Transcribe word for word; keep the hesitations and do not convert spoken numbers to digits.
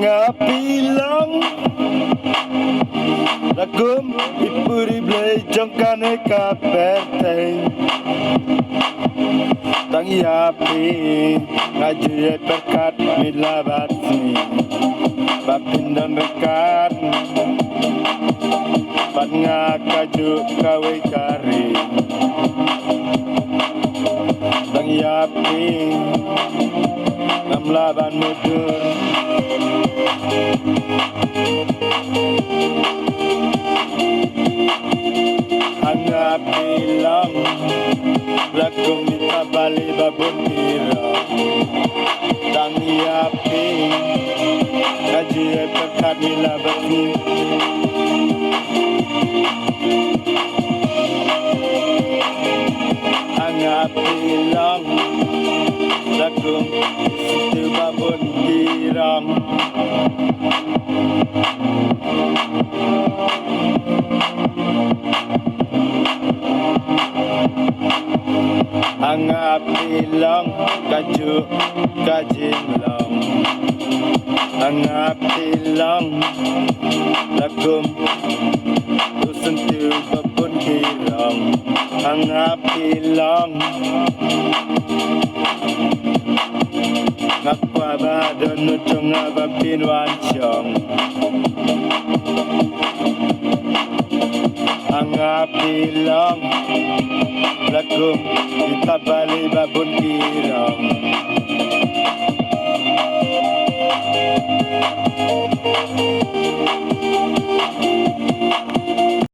Nga phi long la kum i puri blei jong kane ka pyrthei. Tang ïa phi nga ju ïai pyrkhat mih la bad sngi ba phin don ryngkat bad nga kajuh kawei ka ri. Tang ïa phi ngam lah ban mutdur. Ha nga phi long la kum i tabali ba bun ki rong. Tang ïa phi nga ju ïai pyrkhat mih la bad sngi. Ha nga phi long la kum i syntiew ba bun ki rong. Ha nga phi long kajuh ka jinglong. Ha nga phi long la kum u syntiew ba bun ki rong. Ha nga phi long nga kwah ba don u jong nga ba phin wan shong. Ha nga phi long la kum i tabali ba bun ki rong.